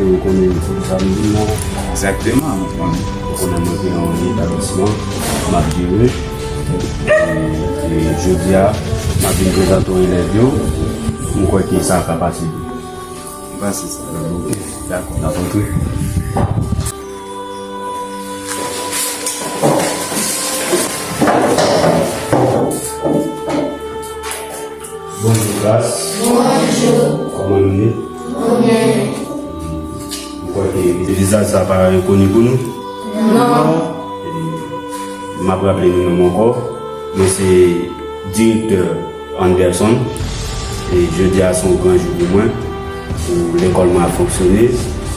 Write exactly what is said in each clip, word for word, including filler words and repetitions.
Ou konnen tout sa m di la. Egzakteman, ou konnen. Ou konnen mwen gen yon etablisman m ap jere. E, e jodi a, m ap vin prezante w elèv yo. M kwè ke sa ka pase byen. M panse sa. Dakò, n ap antre. Bonjou klas. Bonjou. Kòman nou ye? Nou byen. M kwè ke vizaj sa pa enkoni pou nou. Non. E, m ap raple nou non m ankò. Mwen se direktè Anderson. E jodi a se yon gran jou pou mwen, pou lekòl mwen ap fonksyone.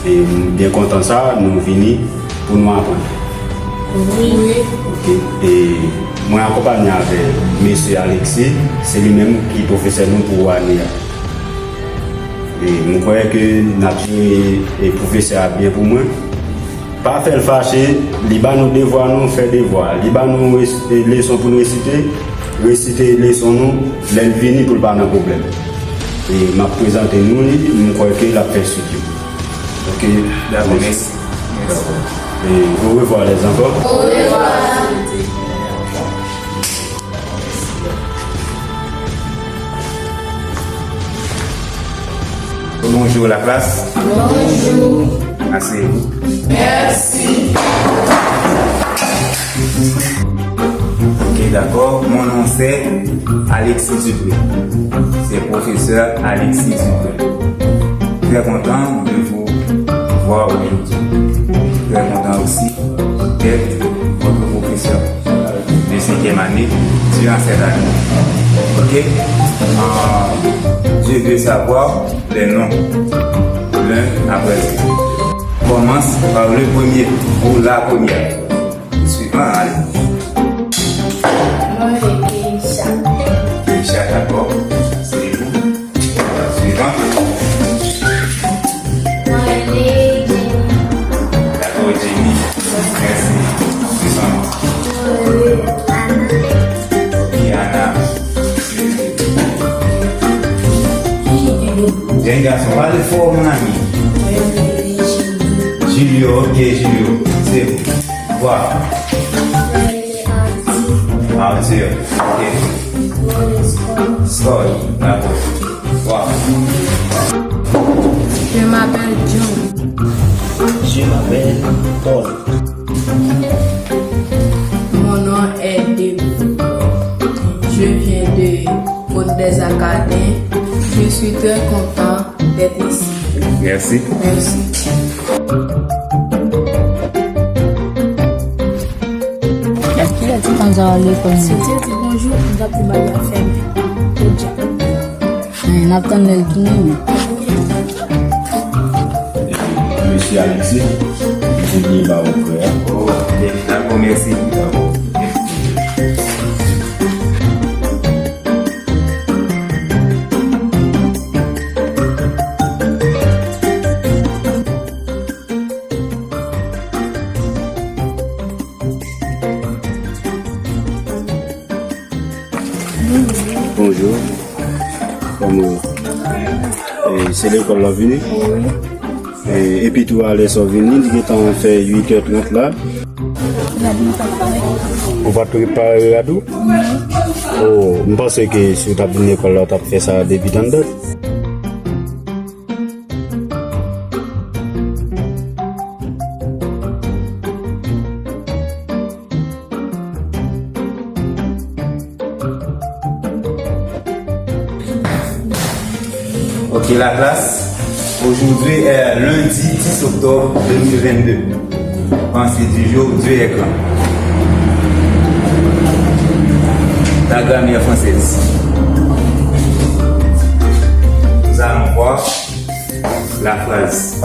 E m byen kontan sa, nou vini pou nou aprann. Wi. Ok. E mwen akonpanye avè mesye Alexis, se li menm ki pwofesè nou pou ane a. E m kwè ke n ap jere, e, pwofesè a byen pou mwen. Pa fè l fache, li ba nou devwa nou fè devwa. Li ba nou res-, e, leson pou n resite, resite leson nou, lè l vini pou l pa nan pwoblèm. E m ap prezante nou li, m kwè ke l ap fè suit yo. Ok, dakò, mèsi. Mèsi. Dakò. E orevwa, les enfants. Orevwa. Bonjou, la klas. Bonjou. Asseyez-vous. Merci. Ok, d'accord. Mon nom, c'est Alexis Dupré. C'est professeur Alexis Dupré. Très content de vous voir aujourd'hui. Très content aussi d'être votre professeur de cinquième année durant cette année. Ok? Euh, je veux savoir les noms l'un après l'autre. Commence par le premier ou la première. Suivant, allez. Mwen se Keisha. Keisha, d'accord. C'est vous. Suivant. Mwen se Jenny. D'accord, Jenny. Merci. Suivant. Mwen se Anna. Ok, Anna. Jenny, gason, pale fò, mon ami. Mwen se Julio. Julio, ok, Julio. C'est vous. Trois. Arthur. Ok. Scott. D'accord. Trois. Je m'appelle John. Je m'appelle Paul. Mon nom est Dave. Je viens de Côte des Acadiens. Je suis très content d'être ici. Merci. Merci. Kilè ti konn sa lekòl nou? Si w te di bonjou, m t ap di bagay a fèmen. Good job. N ap tann lè l tounen, men. Mesye Alexis, li te byen ba ou frè a. Ok, dakò, mèsi. Dakò. Bonjou. Kòman w ye? E, se lekòl la w vini? Wi. E, epi tou alè sa w vini, li gentan fè uit è trant la. Ou pa t prepare rad ou? Non. O, m panse ke si w t ap vin lekòl la, w t ap fè sa depi tann dat. Ok, la classe. Aujourd'hui est lundi dix octobre deux mille vingt-deux. Pensée du jour, Dieu est grand. La grammaire française. Nous allons voir la phrase.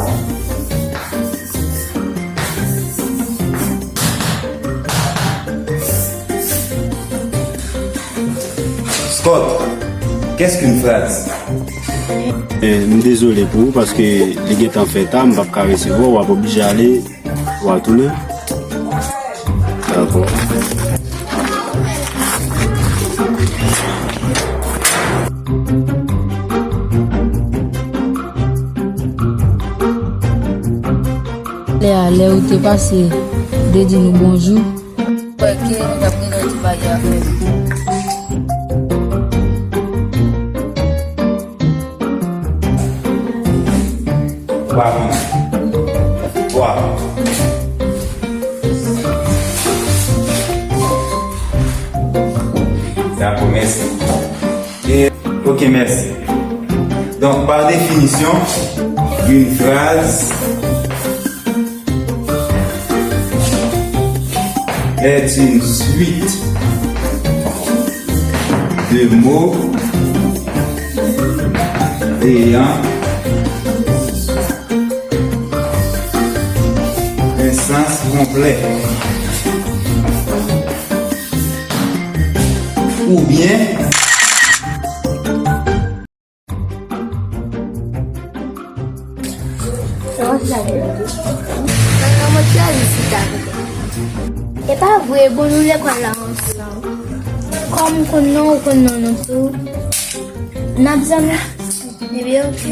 Scott, qu'est-ce qu'une phrase? Eh, m dezole pou ou paske li gentan fè ta, m p ap ka resevwa w, w ap oblije ale, w a tounen. Dakò. A, lè ou te pase, te di nou bonjou. Kwè ke nou t ap gen yon ti bagay a fè. Twa minit. Twa. Dakò, mèsi. E, ok, mèsi. Donc, par définition, une phrase est une suite de mots ayant un sens complet. Ou bien, e pa vre, bon, nou lekòl la ansanm. Kòm m konn non, ou konn non nou tou. N ap zanmi. Ebyen, ok.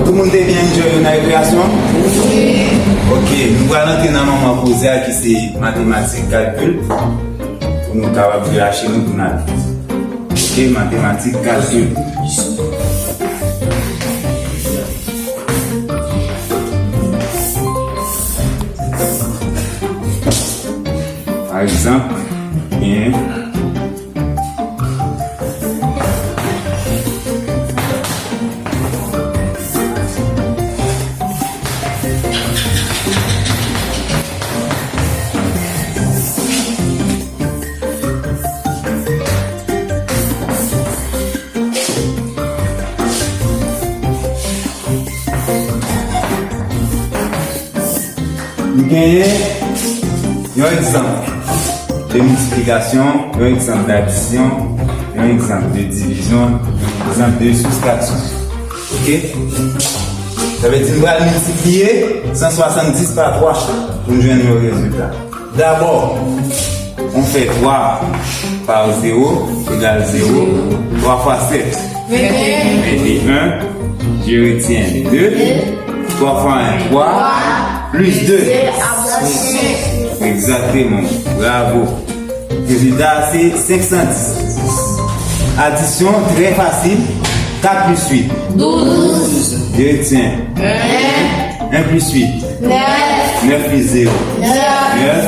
Tout moun te byen enjoy yo nan rekreyasyon? Wi. Ok, nou pral antre nan moman koze a ki se matematik, kalkil, pou nou kapab relache nou pou n al. Ok, matematik, kalkil. Pa egzanp, gen Nou genyen yon egzanp de miltiplikasyon, yon egzanp dadisyon, yon egzanp de divizyon, yon egzanp de soustraksyon. Ok? Sa vle di nou pral miltipliye san swasanndis pa twa pou n jwenn yon rezilta. Dabò, on fè twa pa zewo egal zewo. Twa fwa sèt, venteyen. Venteyen. Je retiens deux. Twa fwa en, twa. Plis de, senk. Egzakteman. Bravo. Rezilta a se senk san dis. Adisyon trè fasil. Kat plis uit, douz. Je retiens un. Un plus huit, neuf. Neuf plus zéro, neuf.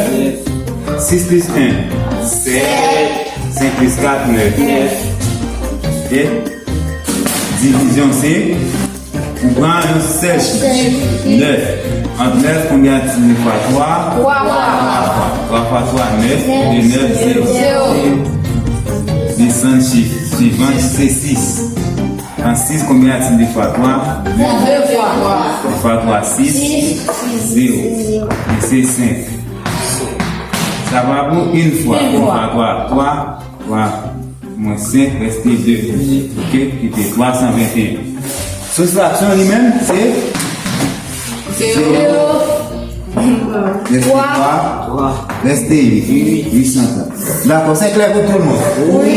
Six plus un, sept. Cinq plus quatre, neuf. Neuf. Ok? Divizyon se, ou pran yon sèl chif. Nèf. Ant nèf, konbyen ki divize pa twa? Twa. Twa fwa twa, nèf. De nèf, zewo. Zewo. Desann chif swivan ki se sis. An sis, konbyen ki divize pa twa? De fwa. Twa fwa twa, sis. Sis. Zewo. Li se senk. Sa va pou yon fwa. Yon fwa twa, twa. Twa mwens senk, reste de. Ok, ki te twa san venteyen. Soustraksyon li menm, se zewo. Reste twa. Reste uit. Uit san trant. Dakò, se klè pou tout moun? Wi.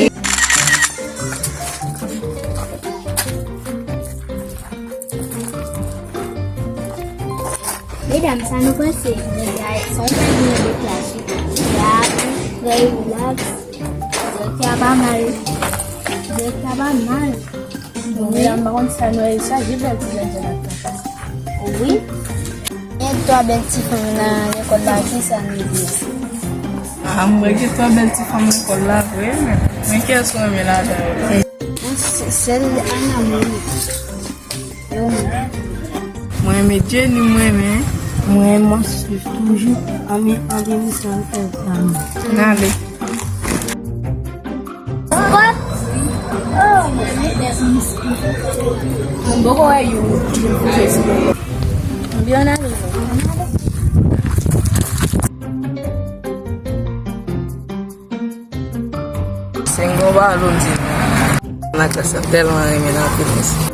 Medam, sa nou panse? Jodi a, sa w fè vin nan klas ou? Sa trè relax. Direktè a pa mal. Direktè a pa mal. Bon, medam, pa konn sa nou wè sa, gen bèl ti jèn jèn ap fè sa. Wi. Gen twa bèl ti fanm nan lekòl la, ki sa nou di? Ah, mwen gen twa bèl ti fanm lekòl la, vre, men mwen kiyès ou renmen ladan yo? Bon, se- sèl Ana mwen renmen. Mwen renmen Jenny, mwen renmen. Mwen, mwen swiv toujou. Ann, ann, ann, ann, ann. N ale. Mwen poko wè yo. Byen ale. Se yon balon di. Nan klas la tèlman renmen nan anpil mesye.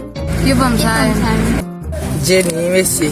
Ki fanm sa ye? Jenny, mesye.